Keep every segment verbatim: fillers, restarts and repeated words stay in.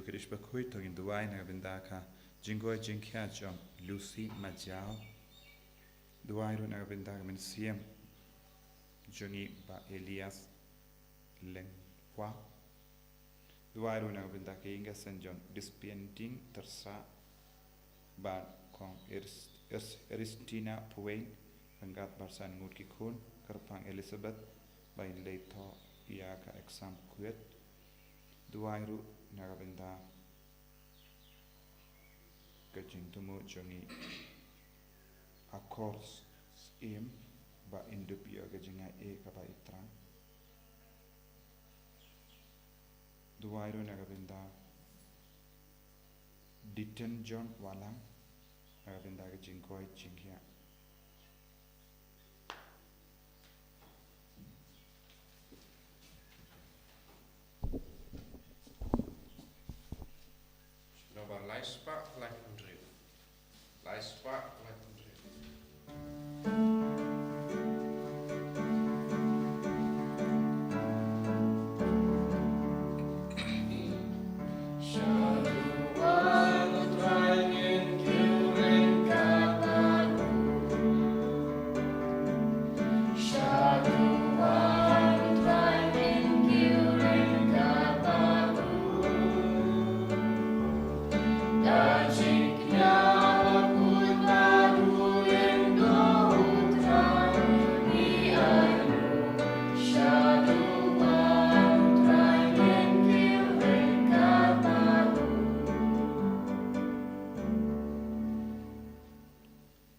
Khrist bakhuid, to ngin duwai na ka bynta ka jingkoit jingkhiah jong Lucy Majaw. Duwai ruh na ka bynta ka mynsiem jong i Bah Elias Lengwa. Duwai ruh na ka bynta ka ïing ka sem jong Dispensing Tersa, bad Kong Eris-, Eris-, Eristina Phuweng, ryngkat bad san ngut ki khun, kyrpang Elizabeth, ba in leit thoh ïa ka exam KUET. Duwai ruh na ka bynta ka jingthmu jong i Akor Syiem, ba in dup ïa ka jingaiei kaba i thrang. Duwai ruh na ka bynta Diten John Walang, na ka bynta ka jingkoit jingkhiah. Nombar lai spah laiphew hynriew. Lai spah laiphew hynriew.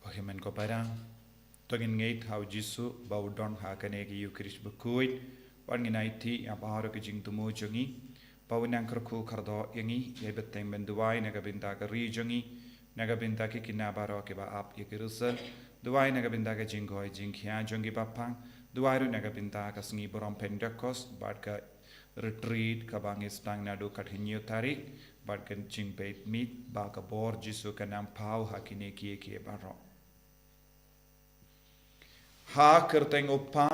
Ba hynmen ko para, to ngin ngeit ha u Jisu ba u don ha kane ka Eukharist bakhuid, bad ngin aiti ïa baroh ki jingthmu jong ngi, ba u nang kyrkhu kyrdoh ïa ngi, ïa bteng ban duwai na ka bynta ka ri jong ngi, na ka bynta ki khynnah baroh kiba ap ïa ki result, duwai na ka bynta ka jingkoit jingkhiah jong ki bapang, duwai ruh na ka bynta ka sngi burom Pentecost, bad ka retreat kaba ngi sdang naduh ka hynñiew tarik, bad ka jingbeit miet, ba ka bor Jisu kan nang paw ha kine kiei kiei baroh. Ha ka kyrteng u Kpa,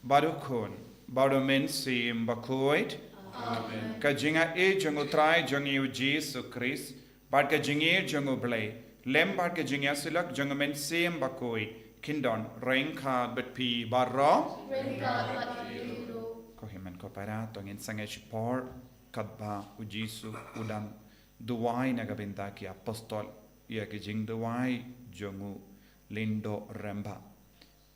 bad u Khun, bad u Mynsiem Bakhuid. Amen. Ka jingaiei jong u Trai jong ngi u Jisu Khrist, bad ka jingïeit jong u Blei, lem bad ka jingïasyllok jong u Mynsiem Bakhuid, kin don ryngkat bad phi baroh. Ryngkat bad phi ruh. Ko hynmen ko para, to ngin sangeh shipor, katba u Jisu u dang duwai na ka bynta ki apostol, ïa ka jingduwai jong u Lyngdoh Rymbah.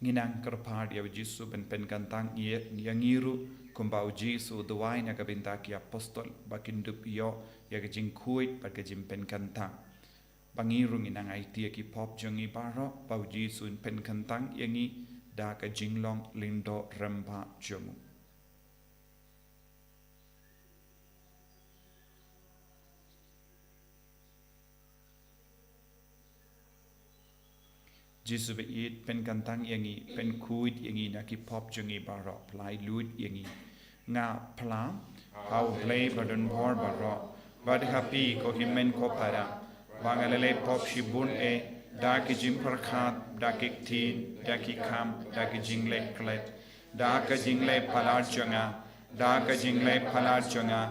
Ngin nang kyrpad ïa u Jisu ban pynkyntang ïa, ïa ngi ruh, kumba u Jisu u duwai na ka bynta ki apostol, ba kin dup ïoh ïa ka jingkhuid bad ka jingpynkyntang. Ba ngi ruh ngin nang aiti ïa ki pop jong ngi baroh, ba u Jisu un pynkyntang ïa ngi da ka jinglong Lyngdoh Rymbah jong u. Jisu ba ïeit, pynkyntang ïa ngi, pynkhuid ïa ngi na ki pop jong ngi baroh, pyllait luid ïa ngi. Nga phla ha u Blei ba don bor baroh, bad ha phi ko hynmen ko para, ba nga la leh pop shibun eh, da ki jingpyrkhat, da ki ktien, da ki kam, da ki jingleh klet, da ka jingleh palat jong nga, da ka jingleh palat jong nga,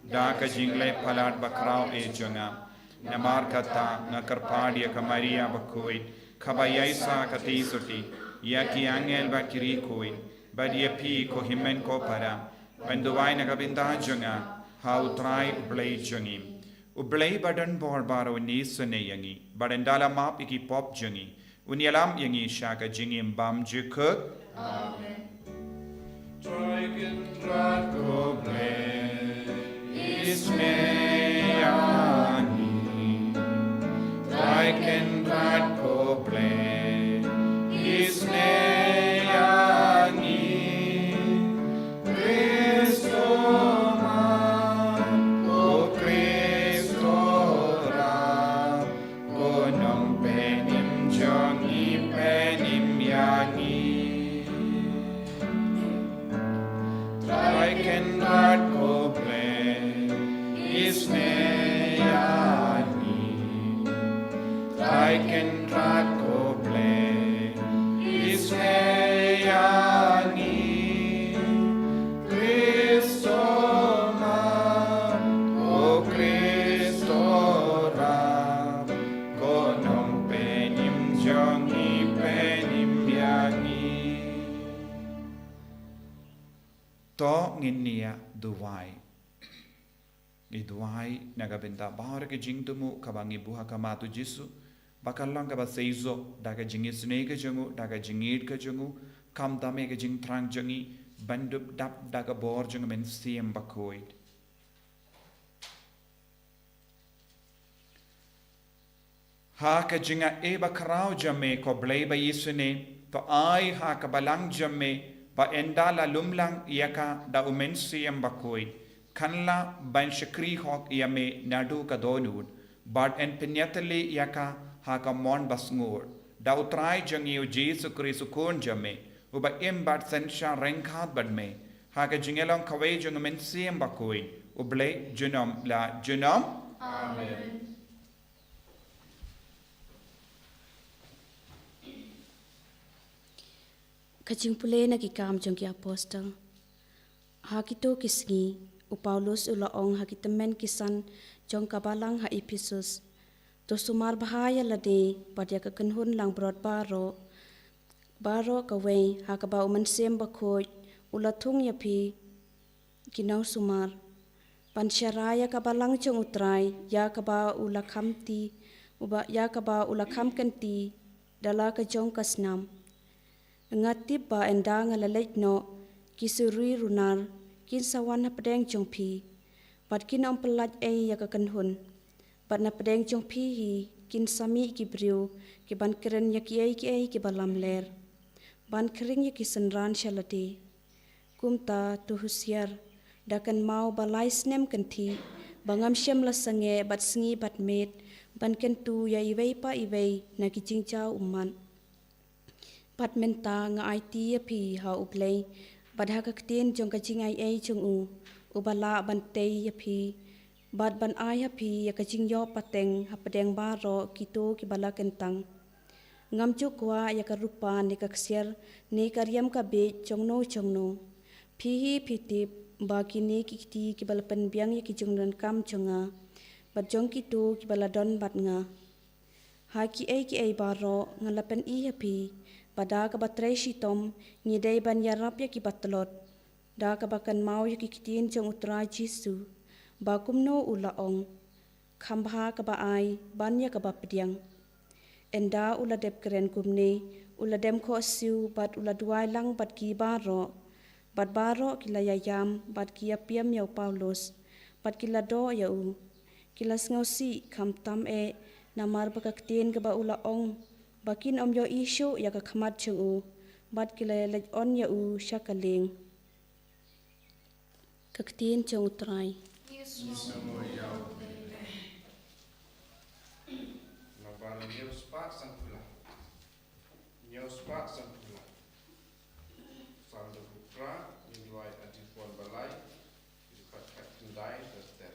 da ka jingleh palat bakhraw eh jong nga. Namar kata nga kyrpad ïa ka Maria bakhuid, kaba ïaisah katei suti, ïa ki angel bad ki riewkhuid, bad ïa phi ko hynmen ko para, ban duwai na ka bynta jong nga ha u Trai u Blei jong ngi. U Blei ba don bor baroh un isynei ïa ngi, bad un da la map ïa ki pop jong ngi, un ïalam ïa ngi sha ka jingim bymjukut. Amen. Trai Kynrad ko Blei, isynei ïa ngi. Trai Kynrad ko Blei, isynei ïa ngi. Khristomam, ko Khristorad, ko Nongpynim jong ngi, pynim ïa ngi. Trai Kynrad ko Blei, isynei ïa ngi. Trai Kynrad ko Blei, isynei ïa ngi. Khristomam, ko Khristorad, ngin ïa duwai. Ngi duwai na ka bynta baroh ki jingthmu kaba ngi buh ha khmat u Jisu, ba kan long kaba seisoh da ka jingisynei ka jong u, da ka jingïeit ka jong u, khamtam ïa ka jingthrang jong ngi, ban dup dap da ka bor jong u Mynsiem Bakhuid. Ha ka jingai bakhraw jong me ko Blei ba ïeit, to ai ha ka balang jong me ba ynda la lum lang ïa ka da u Mynsiem Bakhuid, kan lah ban shakri hok ïa me naduh ka dohnud, bad yn pynïatylli ïa ka ha ka mon basngur. Da u Trai jong ngi u Jisu Khrist u Khun jong me, uba im bad synshar ryngkat bad me, ha ka jingïalong kawei jong u Mynsiem Bakhuid, U Blei junom la junom. Amen. Ka jingpule na Ki Kam jong ki Apostol. Ha kito ki sngi, u Paulus u la ong ha ki tymmen ki san jong ka balang ha Ephesus: To sumar bha ïa lade bad ïa ka kynhun langbrot baroh, baroh kawei, ha kaba u Mynsiem Bakhuid u la thung ïa phi ki nongsumar, ban sharai ïa ka balang jong u Trai, ïa kaba u la kham kynti, uba, ïa kaba u la kham kynti da la ka jong ka snam. Nga tip ba ynda nga la leit noh, ki suri runar kin sa wan hapdeng jong phi, bad kin ym pyllait ei ïa ka kynhun. Bad na pdeng jong phi hi kin sa mih ki briew ki ban kren ïa kiei kiei kiba lamler, ban khring ïa ki synran sha lade. Kumta to husiar, da kynmaw ba lai snem kynthih, ba ngam shym la sangeh bad sngi bad miet ban kyntu ïa iwei pa iwei na ki jingjaw ummat. Bad mynta nga aiti ïa phi ha U Blei, bad ha ka ktien jong ka jingaiei jong u, uba lah ban tei ïa phi, bad ban ai ha phi ïa ka jingïoh pateng hapdeng baroh kito kiba la kyntang. Ngam ju kwah ïa ka rupa ne ka ksiar ne ka riam ka bieit jongno jongno. Phi hi phi tip ba kine ki kti kiba la pynbiang ïa ki jingdonkam jong nga bad jong kito kiba la don bad nga. Ha kiei kiei baroh nga la pyni ha phi ba da kaba trei shitom ngi dei ban ïarap ïa kiba tlot, da kaba kynmaw ïa ki ktien jong U Trai Jisu, ba kumno u la ong: Kham bha kaba ai ban ïa kaba pdiang. Ynda u la dep kren kumne, u la dem khohsiew bad u la duwai lang bad ki baroh. Bad baroh ki la ïaïam bad ki ïapiam ïa u Paulus, bad ki la doh ïa u. Ki la sngewsih khamtam eh namar ba ka ktien kaba u la ong, ba kin ym ïohi shuh ïa ka khmat jong u, bad ki la ïaleit on ïa u sha ka lieng. Ka ktien jong U Trai. Ngi sngew ïa u. Naba hynñiew spah sanphew lai. Hynñiew spah sanphew lai. Psalm da phew phra, ngi duwai ha dipon ba lai, dkhot khatkhyndai da ter.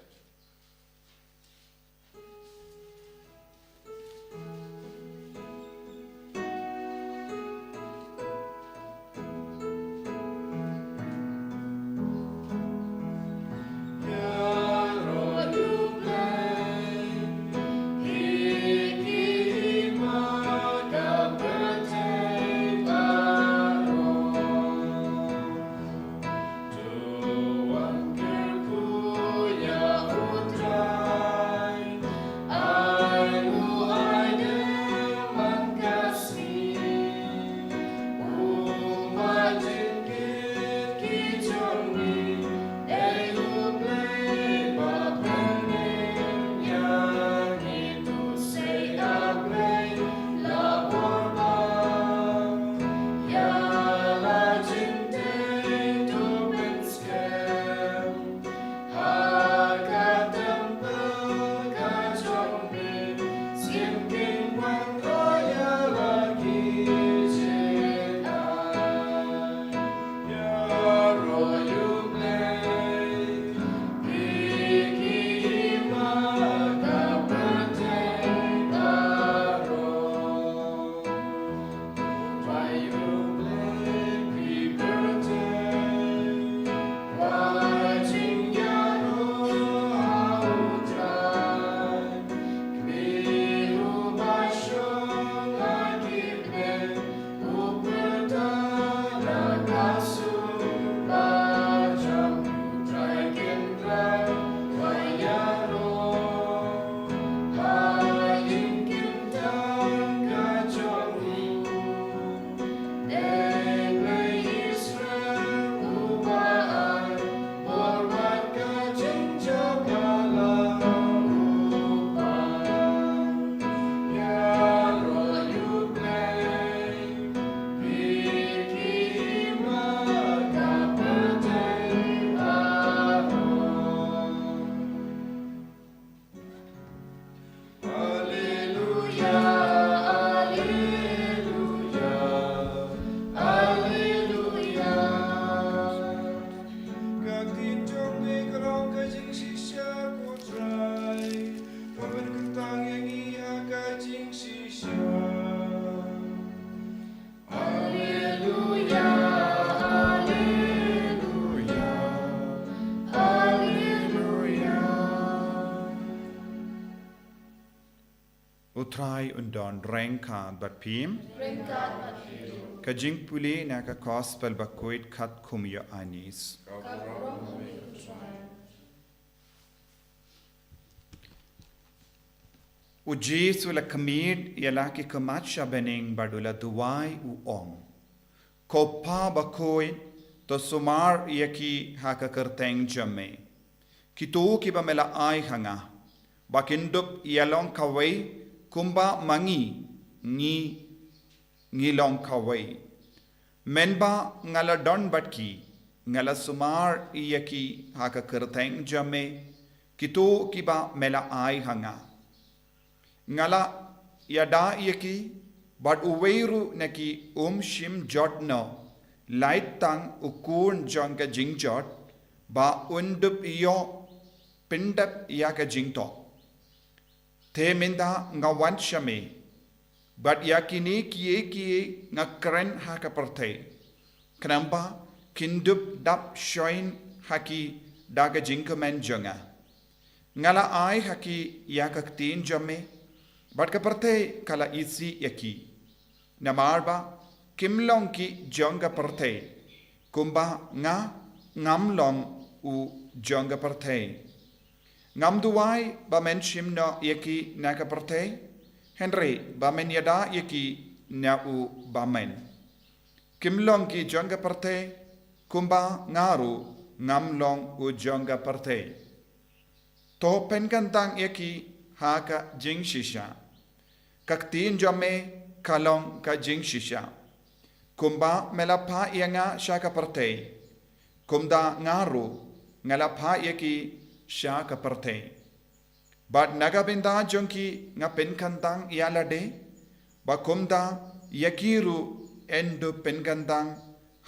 Yang ïa ngi ha ka jingshisha. Alleluia, alleluia, alleluia. U Trai un don ryngkat bad phi. Ka jingpule na ka Gospel bakhuid katkum u Ïoannis. U Jisu u la khmih ïa la ki khmat sha bneng bad u la duwai u ong, Ko Pa bakhuid, to sumar ïa ki ha ka kyrteng jong me, kito kiba me la ai ha nga, ba kin dup ïa long kawei kumba ma ngi ngi ngi long kawei. Mynba nga la don bad ki, nga la sumar ïa ki ha ka kyrteng jong me, kito kiba me la ai ha nga. Nga la ïada ïa ki, bad uwei ruh na ki um shym jot noh, lait tang u khun jong ka jingjot, ba un dup ïoh pyndep ïa ka jingthoh. Te mynta nga wan sha me, bad ïa kine kiei kiei nga kren ha ka pyrthei, khnang ba kin dup dap shon ha ki da ka jingkmen jong nga. Nga la ai ha ki ïa ka ktien jong me, bad ka pyrthei ka la isih ïa ki. Namar ba kim long ki jong ka pyrthei, kumba nga ngam long u jong ka pyrthei. Ngam duwai ba men shim noh ïa ki na ka pyrthei, hynrei ba men ïada ïa ki na u bymman. Kim long ki jong ka pyrthei, kumba nga ruh ngam long u jong ka pyrthei. To pynkyntang ïa ki ha ka jingshisha. Ka ktien jong me ka long ka jingshisha. Kumba me la phah ïa nga sha ka pyrthei, kumta nga ruh nga la phah ïa ki sha ka pyrthei. Bad na ka bynta jong ki nga pynkyntang ïa lade, ba kumta ïa ki ruh yn dup pynkyntang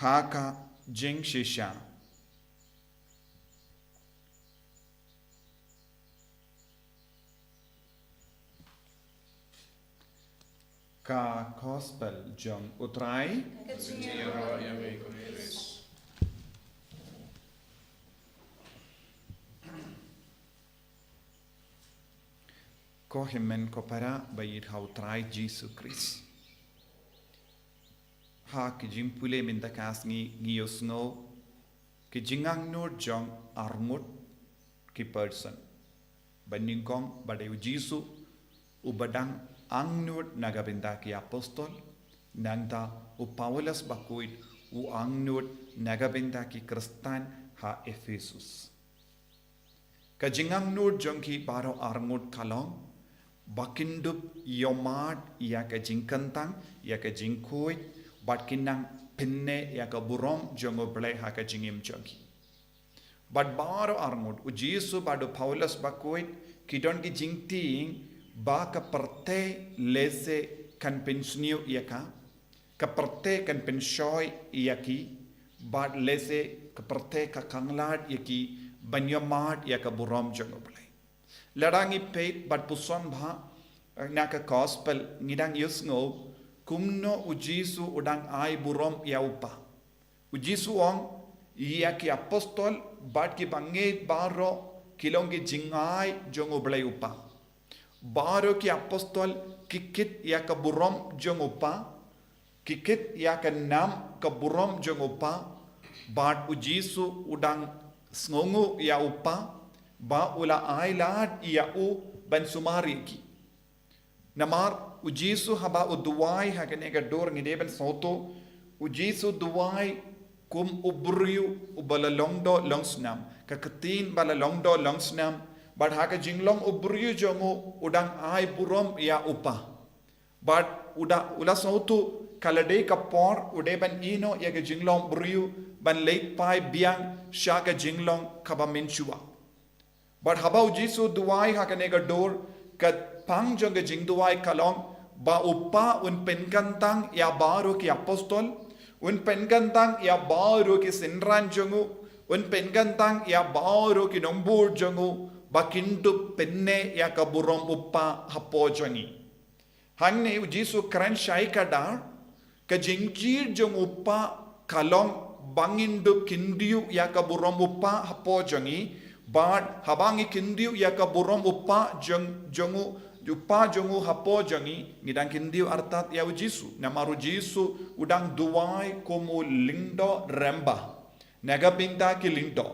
ha ka jingshisha. Ka Gospel jong u Trai. Ka jingïaroh ïa me ko Khrist. Ko hynmen ko para ba ïeit ha u Trai Jisu Khrist. Ha ki jingpule mynta ka sngi ngi ïohsngew ki jingangnud jong arngut ki person. Ba nyngkong ba dei u Jisu, uba dang angnud na ka bynta ki apostol, nangta u Paulus bakhuid u angnud na ka bynta ki Khristan ha Ephesus. Ka jingangnud jong ki baroh arngut ka long ba kin dup ïohmad ïa ka jingkyntang, ïa ka jingkhuid, bad kin nang pynneh ïa ka burom jong U Blei ha ka jingim jong ki. Bad baroh arngut, u Jisu bad u Paulus bakhuid ki don ki jingtieng ba ka pyrthei lehse kan pynsniew ïa ka, ka pyrthei kan pynshoi ïa ki, bad lehse ka pyrthei ka khanglad ïa ki ban ïohmad ïa ka burom jong U Blei. Lada ngi peit bad puson bha, eh, na ka Gospel ngi dang ïohsngew kumno u Jisu u dang ai burom ïa u Pa. U Jisu u ong, ïa ki apostol bad ki bangeit baroh ki long ki jingai jong U Blei u Pa. Baroh ki apostol ki kit ïa ka burom jong u Pa, ki kit ïa ka nam ka burom jong u Pa, bad u Jisu u dang sngewnguh ïa u Pa, ba u la ailad ïa u ban sumar ïa ki. Namar u Jisu haba u duwai ha kane ka dur ngi dei ban sngewthuh, u Jisu duwai kum u briew uba la long doh long snam, ka ktien ba la long doh long snam, bad ha ka jinglong u briew jong u u dang ai burom ïa u Pa. Bad u da, u la sngewthuh ka la dei ka por u dei ban ïehnoh ïa ka jinglong briew ban leit phai biang sha ka jinglong kaba mynshuwa. Bad haba u Jisu duwai ha kane ka dur, ka pang jong ka jingduwai ka long ba u Pa un pynkyntang ïa baroh ki apostol, un pynkyntang ïa baroh ki synran jong u, un pynkyntang ïa baroh ki nongbud jong u, ba kin dup pynneh ïa ka burom u Kpa hapoh jong ngi. Hangne u Jisu kren shai kdar, ka jingjied jong u Kpa ka long ba ngin dup kyntiew ïa ka burom u Kpa hapoh jong ngi, bad haba ngi kyntiew ïa ka burom u Kpa jong, jong u, u Kpa jong u hapoh jong ngi, ngi dang kyntiew artat ïa u Jisu. Namar u Jisu u dang duwai kum u lyngdoh rymba na ka bynta ki lyngdoh.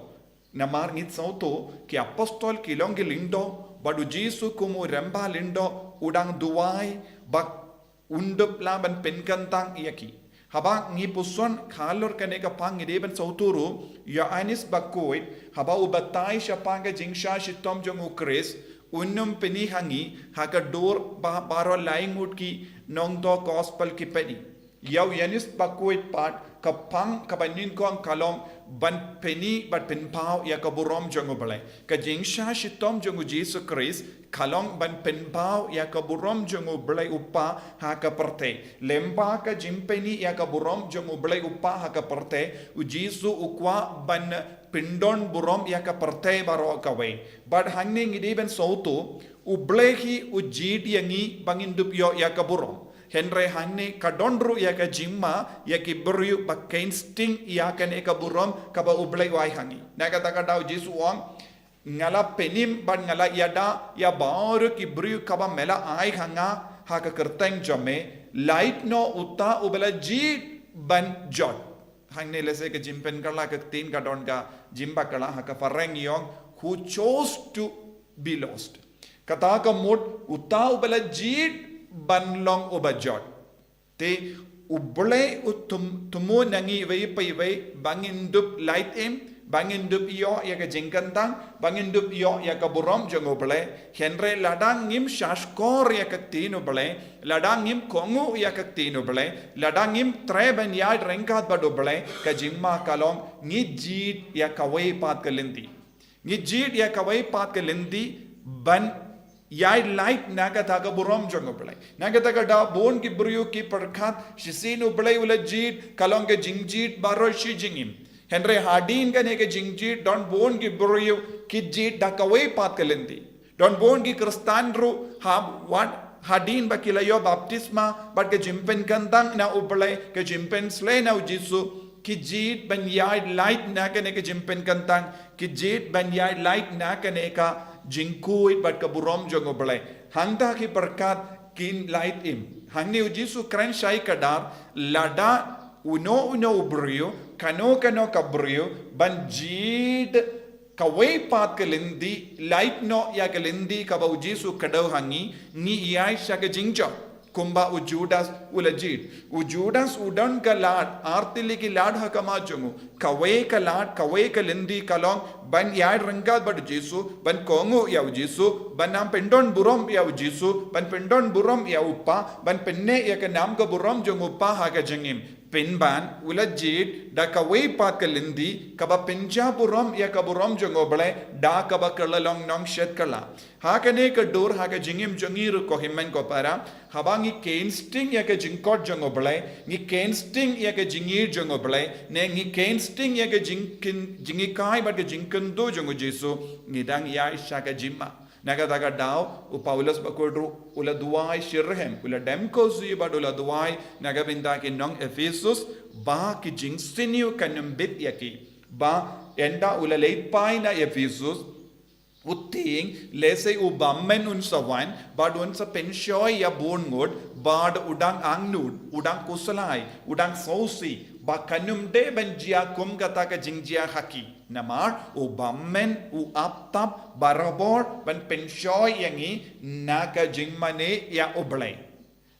Namar ngi sngewthuh ki apostol ki long ki lyngdoh, bad u Jisu kum u rymba lyngdoh u dang duwai ba un dup lah ban pynkyntang ïa ki. Haba ngi puson halor kane ka phang ngi dei ban sngewthuh ruh, Ïoannis Bakhuid, haba u batai shaphang ka jingshah shitom jong u Khrist, un ym pyni ha ngi ha ka dur ba baroh lai ngut ki nongthoh gospel ki pyni. Ïa u Ïoannis Bakhuid pat ka phang kaba nyngkong ka long ban pyni bad pynpaw ïa ka burom jong u Blei. Ka jingshah shitom jong u Jisu Khrist ka long ban pynpaw ïa ka burom jong u Blei u Kpa ha ka pyrthei. Lyngba ka jingpyni ïa ka burom jong u Blei u Kpa ha ka pyrthei, u Jisu u kwah ban pyndon burom ïa ka pyrthei baroh kawei. Bad hangne ngi dei ban sngewthuh, u Blei hi u jied ïa ngi ba ngin dup ïoh ïa ka burom. Hynrei hangne ka don ruh ïa ka jingma ïa ki briew ba kin sting ïa kane ka burom kaba u Blei u ai ha ngi. Na kata ka daw Jisu u ong, nga la pynim bad nga la ïada ïa baroh ki briew kaba me la ai ha nga ha ka kyrteng jong me, lait noh uta uba la jied ban jot. Hangne lehse ka jingpynkylla ka ktien ka don ka jingbakla, ha ka phareng i ong, who chose to be lost. Kata ka mut uta uba la jied ban long uba jot. Te u Blei u thmu, thmu na ngi iwei pa iwei ba ngin dup lait im, ba ngin dup ïoh ïa ka jingkyntang, ba ngin dup ïoh ïa ka burom jong u Blei. Hynrei lada ngim shahshkor ïa ka ktien u Blei, lada ngim kohnguh ïa ka ktien u Blei, lada ngim treh ban ïaid ryngkat bad u Blei, ka jingma ka long ngi jied ïa kawei pat ka lynti. Ngi jied ïa kawei pat ka lynti ban ïaid lait na kata ka burom jong u Blei. Na kata ka daw bun ki briew ki pyrkhat shisien u Blei u la jied, ka long ka jingjied baroh shi jingim. Hynrei hadien kane ka jingjied don bun ki briew ki jied da kawei pat ka lynti. Don bun ki Khristan ruh ha, wat hadien ba ki la ïoh baptisma bad ka jingpynkyntang na u Blei, ka jingpynsleh na u Jisu, ki jied ban ïaid lait na kane ka jingpynkyntang, ki jied ban ïaid lait na kane ka jingkhuid bad ka burom jong u Blei. Hangta ki pyrkhat kin lait im. Hangne u Jisu kren shai kdar, lada uno uno u briew, kano kano ka briew ban jied kawei pat ka lynti, lait noh ïa ka lynti kaba u Jisu kdew ha ngi, ngi ïaid sha ka jingjop. Kumba u Judas u la jied. U Judas u don ka lad, ar tylli ki lad ha khmat jong u. Kawei ka lad, kawei ka lynti ka long ban ïaid ryngkat bad u Jisu, ban kohnguh ïa u Jisu, ban nang pyndon burom ïa u Jisu, ban pyndon burom ïa u Kpa, ban pynneh ïa ka nam ka burom jong u Kpa ha ka jingim. Pynban u la jied da kawei pat ka lynti kaba pynjah burom ïa ka burom jong u Blei da kaba kylla long nongshet kylla. Ha kane ka dur ha ka jingim jong ngi ruh ko hynmen ko para, haba ngi kin sting ïa ka jingkhot jong u Blei, ngi kin sting ïa ka jingïeit jong u Blei, ne ngi kin sting ïa ka jingkin, jinghikai bad ka jingkyntu jong u Jisu, ngi dang ïaid sha ka jingma. Na kata ka daw u Paulus bakhuid ruh u la duwai shitrhem, u la dem khublei bad u la duwai na ka bynta ki nong Ephesus, ba ki jingsniew kan ym bit ïa ki. Ba ynda u la leit phai na Ephesus, u tieng lehse u bymmen un sa wan bad un sa pynshoi ïa bun ngut, bad u dang angnud, u dang khuslai, u dang sngewsih ba kan ym dei ban jia kum kata ka jingjia ha ki. Namar u bymmen u ap tap barabor ban pynshoi ïa ngi na ka jingmane ïa u Blei,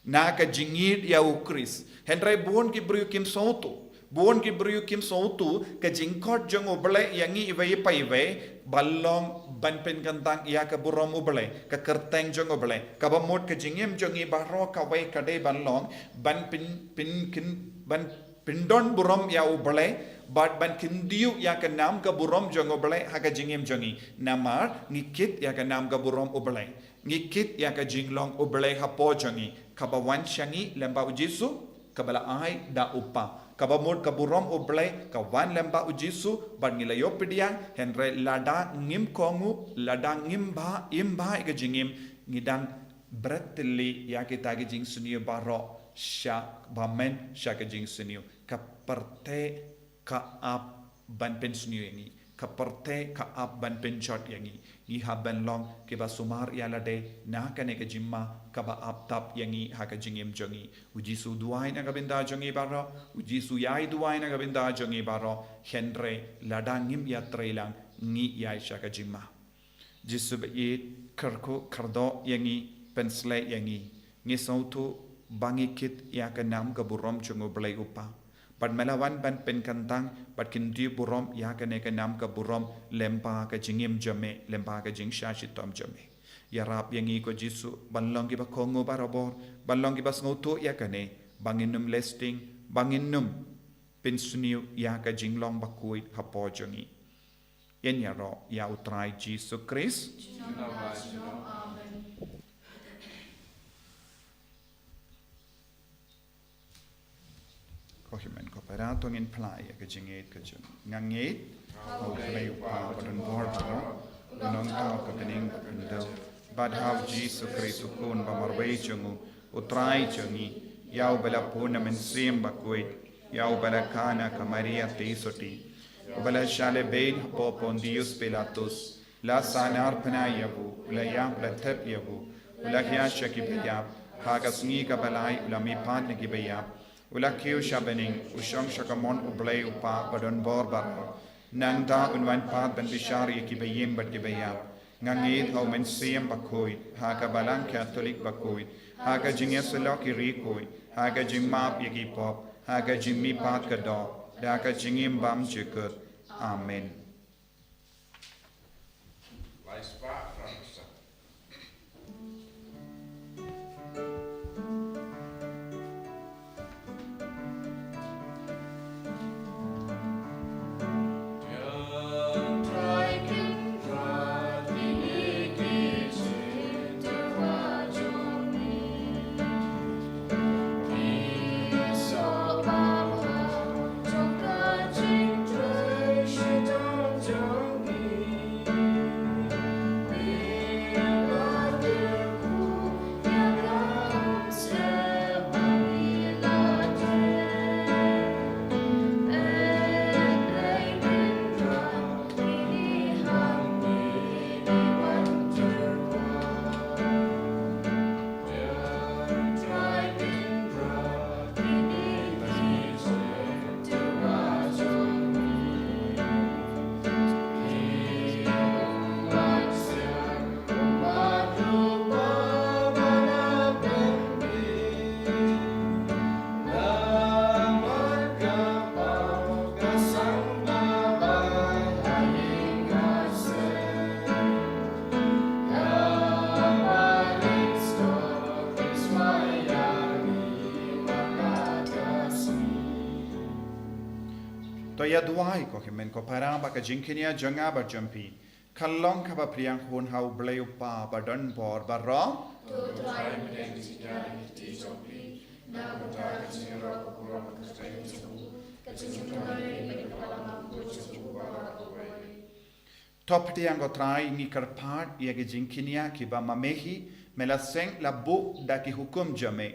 na ka jingïeit ïa u Khrist. Hynrei bun ki briew kim sngewthuh, bun ki briew kim sngewthuh ka jingkhot jong u Blei ïa ngi iwei pa iwei ba long ban pynkyntang ïa ka burom u Blei, ka kyrteng jong u Blei. Kaba mut ka jingim jong ngi baroh kawei ka dei ban long ban pyn, pyn, kin, ban pyndon burom ïa u Blei bad ban kyntiew ïa ka nam ka burom jong u Blei ha ka jingim jong ngi. Namar ngi kit ïa ka nam ka burom u Blei, ngi kit ïa ka jinglong u Blei hapoh jong ngi, kaba wan sha ngi lyngba u Jisu, kaba la ai da u Kpa. Kaba mut ka burom U Blei ka wan lyngba U Jisu, bad ngi la ïoh pdiang, hynrei lada ngim kohnguh, lada ngim ba, im ba ïa ka jingim, ngi dang bret tylli ïa kita ki jingsniew baroh sha ba men sha ka jingsniew. Ka pyrthei ka ap ban pynsniew ïa ngi. Ka pyrthei ka ap ban pynjot ïa ngi. Ngi hap ban long kiba sumar ïa lade na kane ka jingma kaba ap tap ïa ngi ha ka jingim jong ngi. U Jisu u duwai na ka bynta jong ngi baroh, U Jisu u ïai duwai na ka bynta jong ngi baroh, hynrei lada ngim ïatreilang ngi ïai sha ka jingma. Jisu ba ïeit, kyrkhu kyrdoh ïa ngi, pynshlei ïa ngi. Ngi sngewthuh ba ngi kit ïa ka nam ka burom jong U Blei U Kpa. Bad me la wan ban pynkyntang bad kyntiew burom ïa kane ka nam ka burom lyngba ka jingim jong me, lyngba ka jingshah shitom jong me. Ïarap ïa ngi ko Jisu ban long kiba kohnguh barabor, ban long kiba sngewthuh ïa kane, ba ngin ym leh sting, ba ngin ym pynsniew ïa ka jinglong bakhuid hapoh jong ngi. Ngin ïaroh ïa U Trai Jisu Khrist. Amen. Ko hynmen ko para, to ngin phla ïa ka jingngeit ka jong ngi. Nga ngeit ha U Blei U Kpa ba don bor baroh, u nongthaw ka bneng bad u khyndew, bad ha U Jisu Khrist u Khun ba marwei jong u, U Trai jong ngi, ïa uba la pun na Mynsiem Bakhuid, ïa uba la kha na ka Maria Theisotti, uba la shah lehbeiñ hapoh Pontius Pilatus, la sahnarphna ïa u, u la ïap, la thep ïa u, u la hiar sha kiba ïap, ha ka sngi kaba lai u la mihpat na kiba ïap, u la kiew sha bneng, u shong sha kamon U Blei U Kpa ba don bor baroh. Nangta un wan pat ban bishar ïa kiba ïeng bad kiba ïap. Nga ngeit ha U Mynsiem Bakhuid, ha ka Balang Katholik bakhuid, ha ka jingïasyllok ki riewkhuid, ha ka jingmap ïa ki pop, ha ka jingmihpat ka doh, da ka jingim bymjukut. Amen. To ïa duwai ko hynmen ko para ba ka jingkñia jong nga bad jong phi kan long kaba pdiang hun ha U Blei U Kpa ba don bor baroh. To Trai pdiang jingkñia ïa ka kti jong phi na ka bynta ka jingïaroh ka burom ka kyrteng jong u, ka jingim jong u, ka jingim jong u baroh kawei. To pdiang ko Trai, ngi kyrpad ïa ki jingkñia kiba ma me hi me la seng la buh da ki hukum jong me,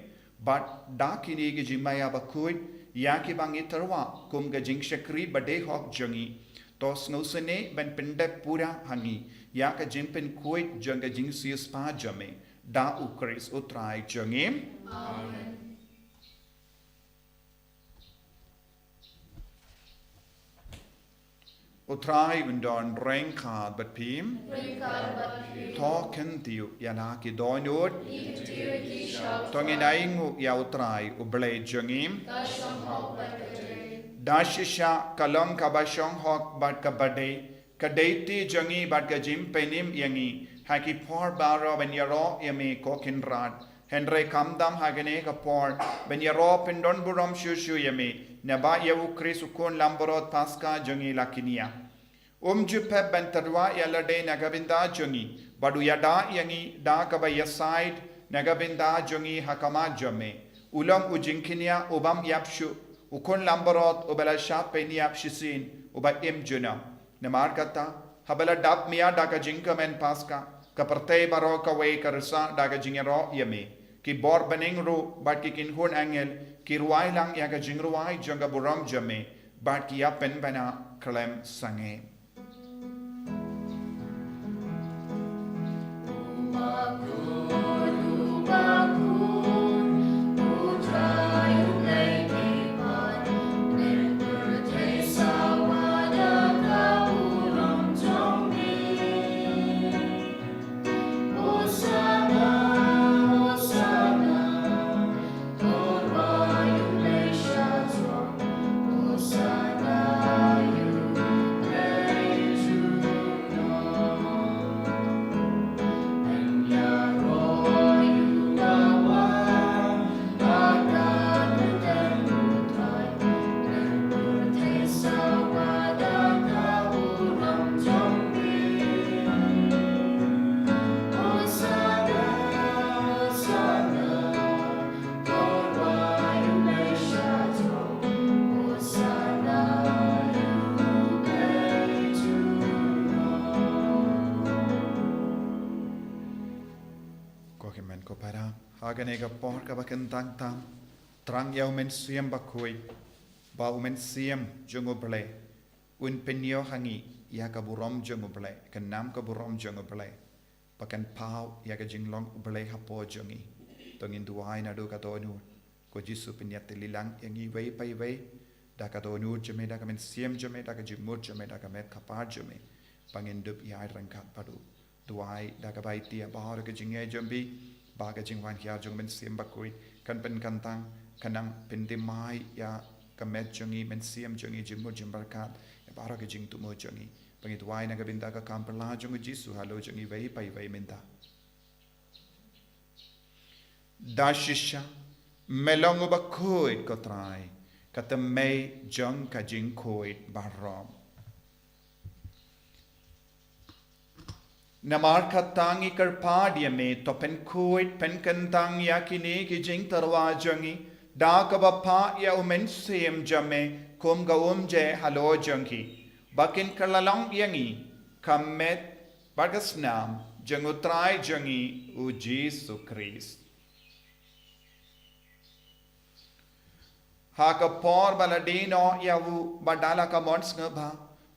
bad da kine ki jingmaïa bakhuid ïa kiba ngi tyrwa kum ka jingshakri ba dei hok jong ngi. To sngewsynei ban pyndep pura ha ngi ïa ka jingpynkhuid jong ka jingsiewspah jong me, da U Khrist U Trai jong ngi. Amen. U Trai un don ryngkat bad phi. Ryngkat bad phi. To kyntiew ïa la ki dohnud. Ngi kyntiew ïa ki sha u Trai. To ngin ainguh ïa U Trai U Blei jong ngi. Ka shong hok bad ka dei. Da shisha ka long kaba shong hok bad kaba dei, ka dei kti jong ngi bad ka jingpynim ïa ngi ha ki por baroh ban ïaroh ïa me ko Kynrad. Hynrei khamtam ha kane ka por ban ïaroh pyndonburom shuh shuh ïa me, naba ïa U Khrist U Khun langbrot Paskha jong ngi la kñia. Um ju pep ban tyrwa ïa lade na ka bynta jong ngi, bad u ïada ïa ngi da kaba ïasaid na ka bynta jong ngi ha khmat jong me. U long u jingkñia u bym ïap shuh, U khun lambarot uba la shah pynïap shisien uba im junom. Namar kata, haba la dap mia da ka jingkmen Paska, ka pyrthei baroh kawei ka risa da ka jingïaroh ïa me. Ki bor bneng ruh bad ki kynhun angel ki rwai lang ïa ka jingrwai jong ka burom jong me, bad ki ïa pynbna khlem sangeh. Ko hynmen ko para, ha kane ka por kaba kyntang tam, tang ïa u Mynsiem Bakhuid, ba u Mynsiem jong U Blei un pynïoh ha ngi ïa ka burom jong U Blei, ka nam ka burom jong U Blei, ba kan paw ïa ka jinglong U Blei hapoh jong ngi. To ngin duwai naduh ka dohnud. Ko Jisu, pynïatylli lang ïa ngi iwei pa iwei da ka dohnud jong me, da ka mynsiem jong me, da ka jingmut jong me, da ka met kyrpad jong me, ba ngin dup ïaid ryngkat bad u. Duwai da kaba aiti ïa baroh ka jingngeit jong phi, ba ka jingwan hiar jong u Mynsiem Bakhuid kan pynkyntang, kan nang pynthymmai ïa ka met jong ngi, mynsiem jong ngi, jingmut jingpyrkhat, ïa baroh ka jingthmu jong ngi. Ba ngi duwai na ka bynta ka kam phylla jong u Jisu halor jong ngi iwei pa iwei mynta. Da shisha me long uba khuid, ko Trai, ka thymmei jong ka jingkhuid baroh. Namar kata ngi kyrpad ïa me, to pynkhuid pynkyntang ïa kine ki jingtyrwa jong ngi da kaba phah ïa u Mynsiem jong me kum ka umjai halor jong ki, ba kin kylla long ïa ngi ka met bad ka snam jong u Trai jong ngi u Jisu Khrist. Ha ka por ba la die noh ïa u, bad da la ka mon sngewbha,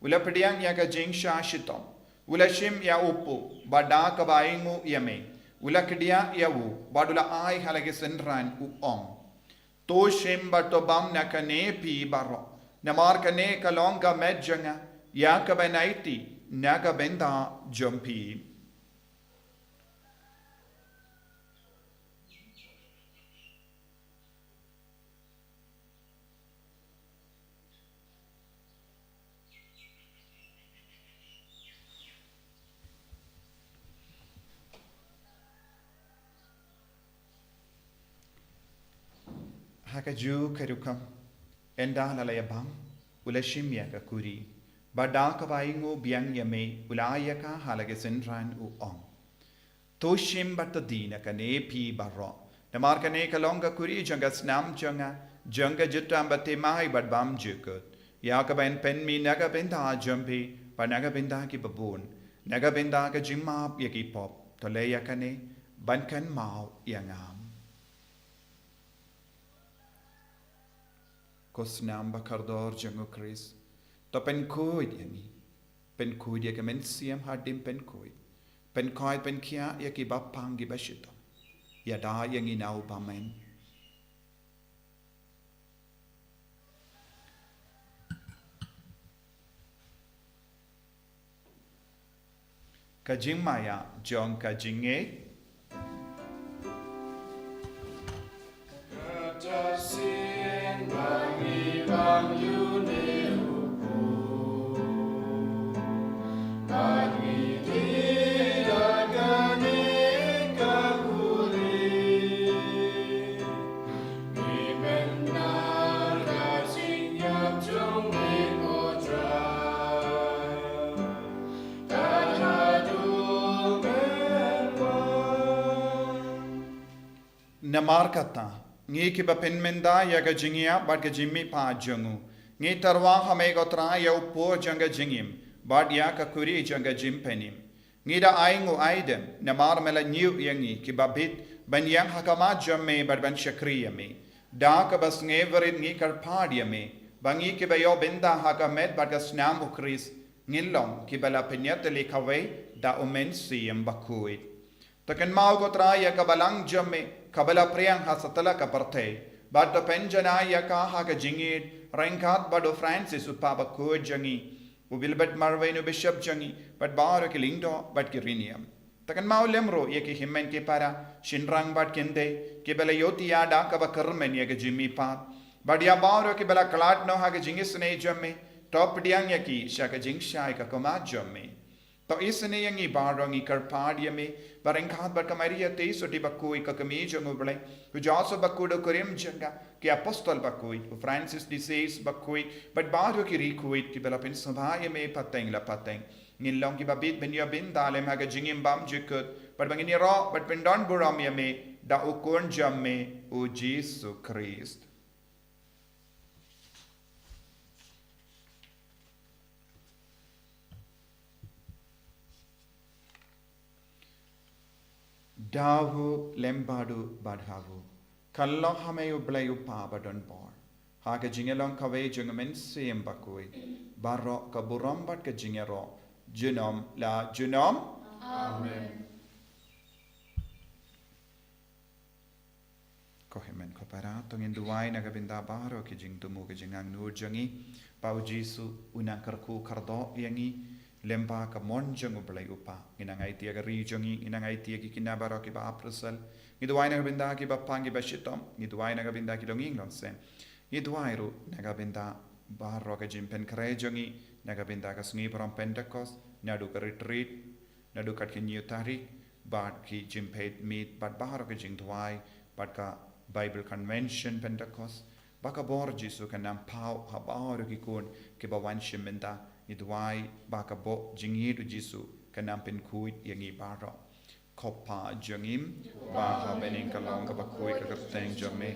u la pdiang ïa ka jingshah shitom, u la shim ïa u puh, bad da kaba ainguh ïa me, u la kdiah ïa u, bad u la ai ha la ki synran, u ong: To shim bad to bam na kane phi baroh, namar kane ka long ka met jong nga, ïa kaban aiti na ka bynta jong phi. Ha kajuh ka rukom, ynda la la ïa bam, u la shim ïa ka kuri, bad da kaba ainguh biang ïa me, u la ai ïa ka ha la ki synran, u ong: To shim bad to die na kane phi baroh, namar kane ka long ka kuri jong ka snam jong nga, jong ka jutang bathymmai bad bymjukut, ïa kaban pynmih na ka bynta jong phi bad na ka bynta kiba bun, na ka bynta ka jingmap ïa ki pop. To leh ïa kane ban kynmaw ïa nga. Ko snam ba kordor jong u Khrist, to pynkhuid ïa ngi. Pynkhuid ïa ka mynsiem hadien pynkhuid. Pynkhuid pynkhiah ïa kiba pang kiba shitom. Ïada ïa ngi na u bymman. Ka jingmaïa jong ka jingngeit. Namar kata, Ngi kiba pynmynta ïa ka jingïap bad ka jingmihpat jong u, ngi tyrwa ha me ko Trai ïa u por jong ka jingim bad ïa ka kuri jong ka jingpynim. Ngi da ai nguaidem namar me la ñiew ïa ngi kiba bit ban ïeng ha khmat jong me bad ban shakri ïa me. Da kaba sngewrit ngi kyrpad ïa me ba ngi kiba ïoh bynta ha ka met bad ka snam u Khrist, ngin long kiba la pynïatylli kawei da u Mynsiem Bakhuid. To kynmaw ko Trai ïa ka balang jong me kaba la phriang ha satlak ka pyrthei, bad to pynjanai ïa ka ha ka jingïeit ryngkat bad u Francis u Papa bakhuid jong ngi, u Wilbert Marwein u Bishop jong ngi, bad baroh ki lyngdoh bad ki riewniam. To kynmaw lem ruh ïa ki hynmen ki para, shynrang bad kynthei kiba la ïohthiah da kaba kyrmen ïa ka jingmihpat, bad ïa baroh kiba la khlad noh ha ka jingisynei jong me. To pdiang ïa ki sha ka jingshai ka khmat jong me. To isynei ïa ngi baroh, ngi kyrpad ïa me ba ryngkat bad ka Maria Theisotti bakhuid ka kmie jong u Blei, u Joseph bakhuid u kurim jong ka, ki apostol bakhuid, u Francis de Sales bakhuid bad baroh ki riewkhuid kiba la pynsngewbha ïa me pateng la pateng, ngin long kiba bit ban ïoh bynta lem ha ka jingim bymjukut, bad ba ngin ïaroh bad pyndonburom ïa me da u Khun jong me u Jisu Khrist. Da u lem bad u bad ha u, kan long ha me u Blei u Kpa badonbor, ha ka jingïalong kawei jong u Mynsiem Bakhuid, baroh ka burom bad ka jingïaroh junom la junom. Amen. Ko hynmen ko para, to ngin duwai na ka bynta baroh ki jingthmu ki jingangnud jong ngi, ba u Jisu un nang kyrkhu kyrdoh ïa ngi lem bad ka mon jong u Blei u Kpa. Ngi nang aiti ïa ka ri jong ngi, ngi nang aiti ïa ki khynnah baroh kiba ap pyrshah. Ngi duwai na ka bynta kiba pang kiba shitom, ngi duwai na ka bynta ki longïing longsem. Ngi duwai ruh na ka bynta baroh ka jingpynkhreh jong ngi na ka bynta ka sngi burom Pentekost, naduh ka retreat, naduh kat ka hynñiew tarik, bad ki jingpeit miet, bad baroh ka jingduwai, bad ka Bible Convention Pentecost, ba ka bor Jisu kan nang paw ha baroh ki khun kiba wan shim bynta. Ngi duwai ba ka bor jingïeit u Jisu kan nang pynkhuid ïa ngi baroh. Ko Kpa jong ngi ba ha bneng, ka long kaba khuid ka kyrteng jong me.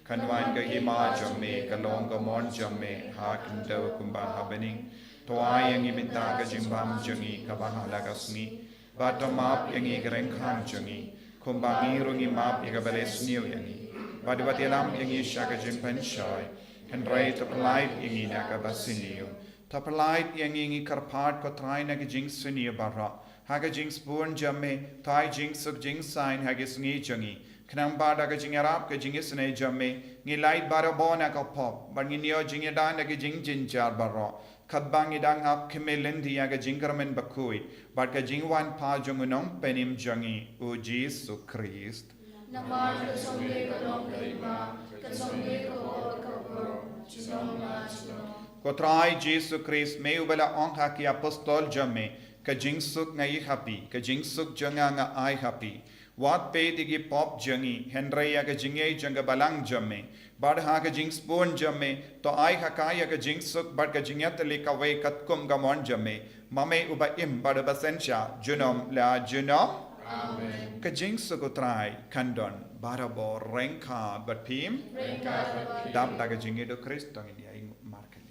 Kan wan ka hima jong me, ka long ka mon jong me ha khyndew kumba ha bneng. To ai ïa ngi mynta ka jingbam jong ngi kaba ha la ka sngi. Bad to map ïa ngi ki ryngkang jong ngi, kumba ngi ruh ngi map ïa kiba leh sniew ïa ngi. Bad wat ïalam ïa ngi sha ka jingpynshoi, hynrei to pyllait ïa ngi na kaba sniew. To pyllait ïa ngi, ngi kyrpad ko Trai, na ki jingsniew baroh. Ha ka jingsbun jong me, to ai jingsuk jingsaiñ ha ki sngi jong ngi, khnang ba da ka jingïarap ka jingisynei jong me, ngin lait barabor na ka pop, bad ngin ïoh jingïada na ki jingjynjar baroh, katba ngi dang ap khmih lynti ïa ka jingkyrmen bakhuid bad ka jingwan pat jong u Nongpynim jong ngi, u Jisu Khrist. Namar ka jong me ka long ka hima, ka jong me ka bor, ka bor, junom la junom. Ko Trai Jisu Khrist, me uba la ong ha ki apostol jong me, ka jingsuk nga ïoh ha phi, ka jingsuk jong nga nga ai ha phi. Wat peit ïa ki pop jong ngi, hynrei ïa ka jingïeit jong ka balang jong me. Bad ha ka jingsbun jong me, to ai ha ka ïa ka jingsuk bad ka jingïatylli kawei katkum ka mon jong me, ma me uba im bad uba synshar junom la junom. Amen. Ka jingsuk u Trai kan don barabor ryngkat bad phi. Ryngkat bad phi. Dap da ka jingïeit u Khrist, to ngin ïa ïeng markylliang.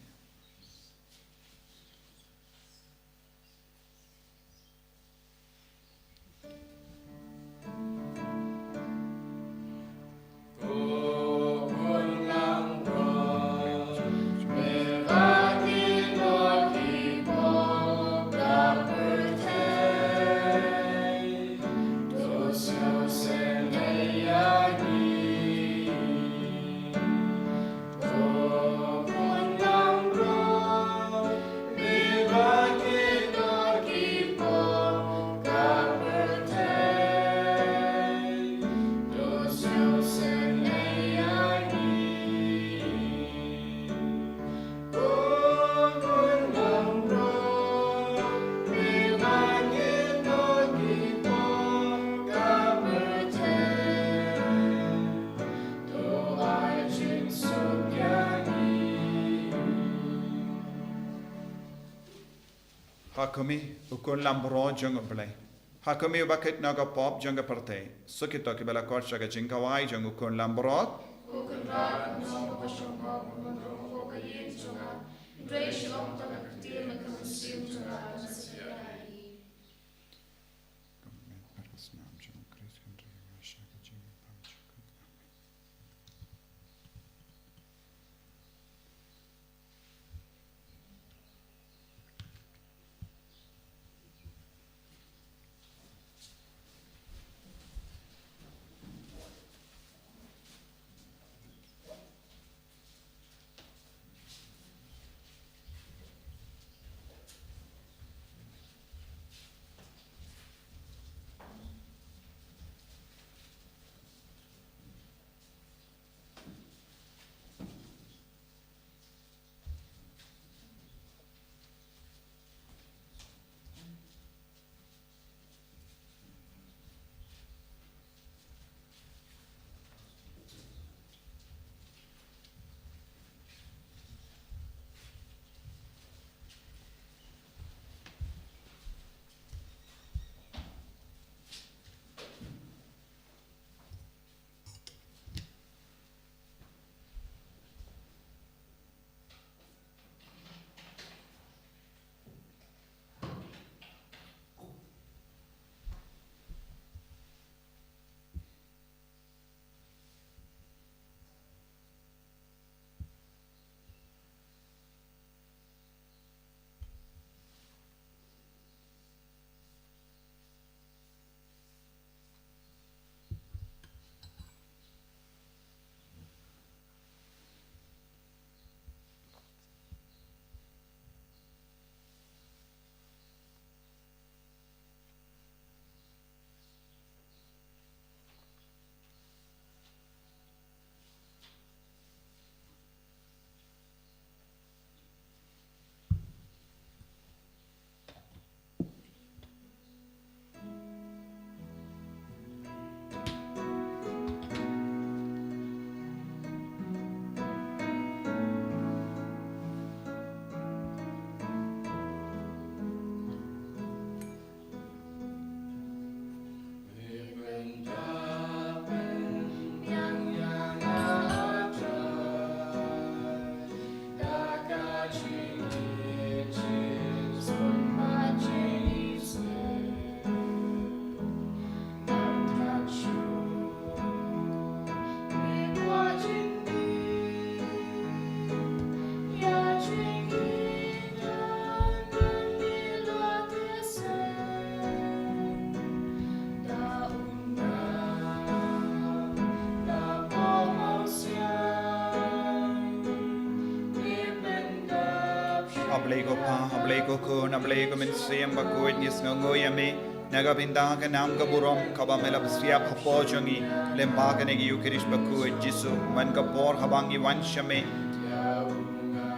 Ha khmih, u Khun Lambrot jong u Blei. Ha khmih, uba kit na ka pop jong ka pyrthei. Suk ïa kito kiba la khot sha ka jingkhawai jong u Khun Lambrot. Ko Kynrad, ngan ong ba shong bha, ba ngan rung hapoh ka ïing jong nga. Hynrei shu ong tang ka ktien bad ka mynsiem jong nga kan sa ïaid. A Blei ko Pa, a Blei ko Khun, a Blei ko Mynsiem Bakhuid, ngi sngewnguh ïa me na ka bynta ka nam ka burom kaba me la pynsiap hapoh jong ngi lyngba kane ka Ïukharist Bakhuid. Jisu, man ka por haba ngi wan sha me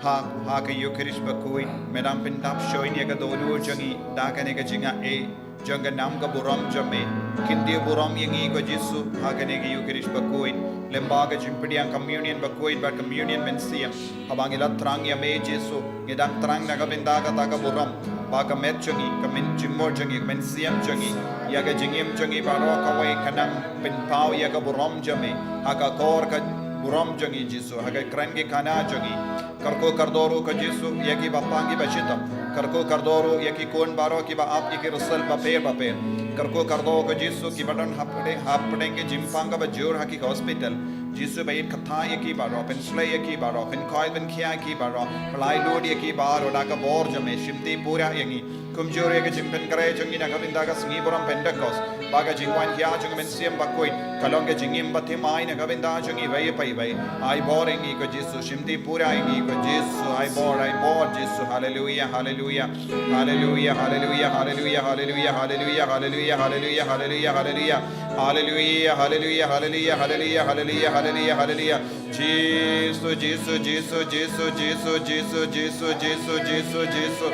ha, ha ka Ïukharist Bakhuid, me dang pyndap shoi ïa ka dohnud jong ngi da kane ka jingaiei jong ka nam ka burom jong me. Kyntiew burom ïa ngi ko Jisu ha kane ka Ïukharist Bakhuid, lyngba ka jingpdiang communion bakhuid bad communion mynsiem. Haba ngi la thrang ïa me Jisu, ngi dang thrang na ka bynta kata ka burom ba ka met jong ngi, ka mynsiem jong ngi, ka mynsiem jong ngi, ïa ka jingim jong ngi baroh kawei kan nang pynpaw ïa ka burom jong me ha ka kor ka burom jong ngi Jisu, ha ka kren ki khana jong ngi. Kyrkhu kyrdoh ruh ko Jisu ïa ki bapang ki bashitom. Kyrkhu kyrdoh ruh ïa ki khun baroh kiba ap ïa ki result bapher bapher. Kyrkhu kyrdoh ko Jisu kiba don hapdeng, hapdeng ki jingpang kaba jur ha ki hospital. Jisu ba ïeit kata ïa ki baroh, pynshlei ïa ki baroh, pynkoit pynkhia ïa ki baroh, pynlait lut ïa ki baroh da ka bor jong me, shimti pura ïa ngi. Kumjuh ïa ka jingpynkhreh jong ngi na ka bynta ka sngi burom Pentekost, ba ka jingwan khia jong ka Mynsiem Bakhuid ka long ka jingim bathymmai na ka bynta jong ngi iwei pa iwei. Ai bor ïa ngi ko Jisu, shimti pura ïa ngi ko Jisu, ai bor, ai bor Jisu. Haleluia, haleluia. Haleluia, haleluia, haleluia, haleluia, haleluia, haleluia, haleluia, haleluia, haleluia, haleluia, haleluia, haleluia, haleluia, haleluia, haleluia, haleluia. Jisu, Jisu, Jisu, Jisu, Jisu, Jisu, Jisu, Jisu,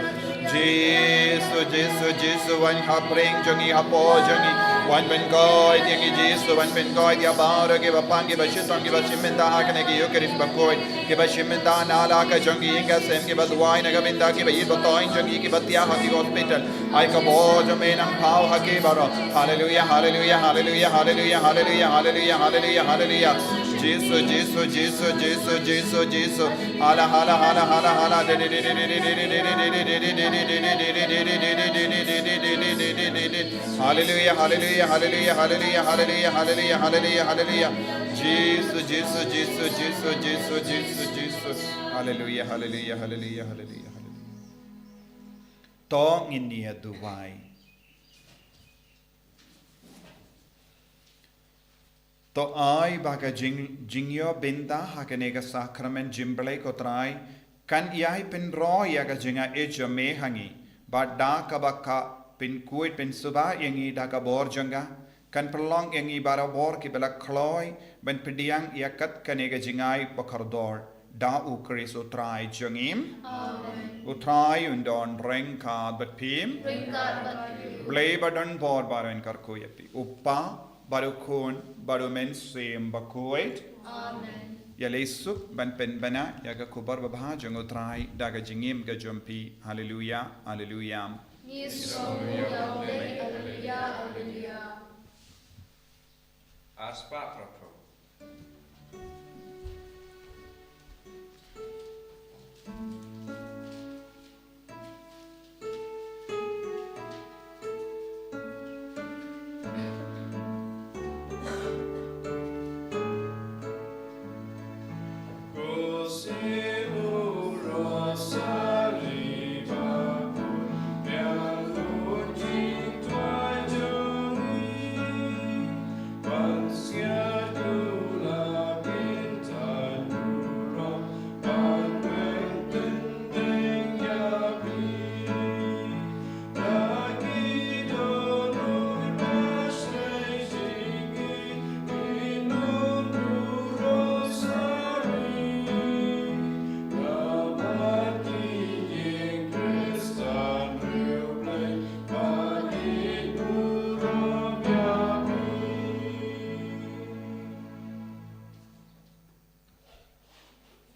Jisu, Jisu, Jisu, wan ha pdeng jong ngi, hapoh jong ngi, wan pynkoit ïa ngi Jisu, wan pynkoit ïa baroh kiba pang, kiba shitom, kiba shim bynta ha kane ka Ïukharist Bakhuid. Kiba shim bynta na la ka jong ki ïing ka sem, kiba duwai na ka bynta kiba ïeit ba thoiñ jong ki, kiba thiah ha ki hospital. Ai ka bor jong me nang paw ha ki baroh. Haleluia, haleluia, haleluia, haleluia, haleluia, haleluia, haleluia, haleluia. Jisu, Jisu, Jisu, Jisu, Jisu, Jisu. Hala, hala, hala, hala, hala. Hallelujah, hallelujah, hallelujah, hallelujah, hallelujah, hallelujah, hallelujah, hallelujah. Jisu, Jisu, Jisu, Jisu, Jisu, Jisu. Hallelujah, hallelujah, hallelujah, hallelujah, hallelujah. To ngin ïa duwai. To ai ba ka jing, jingïoh bynta ha kane ka sakramen jingblei ko Trai, kan ïai pynroi ïa ka jingaiei jong me ha ngi, bad da kaba ka pynkhuid pynsuba ïa ngi da ka bor jong ka, kan pynlong ïa ngi barabor kiba la kloi ban pdiang ïa kat kane ka jingai bakordor. Da U Khrist U Trai jong ngi. Amen. U Trai un don ryngkat bad phi. Ryngkat bad phi. Blei ba don bor baroh un kyrkhu ïa phi. U Kpa, bad U Khun, bad U Mynsiem Bakhuid. Amen. Ïaleh suk ban pynbna ïa ka khubor babha jong U Trai da ka jingim ka jong phi. Haleluya, haleluya. Ngi sngew ïa U Blei, haleluya, haleluya. Ar spah phra phew.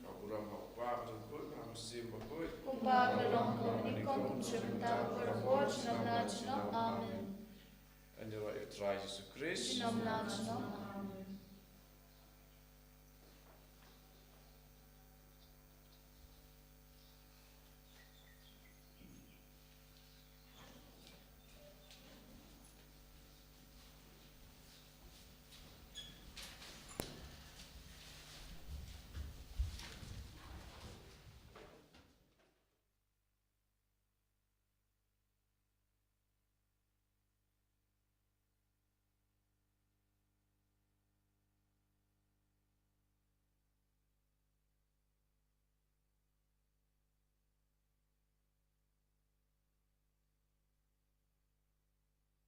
Ka burom ha U Kpa, ha U Khun, ha U Mynsiem Bakhuid. Kumba ka la long, kumne kum, kumjuh mynta, barabor, junom la junom. Amen. Ngan ïaroh ïa U Trai Jisu Khrist. Junom la junom.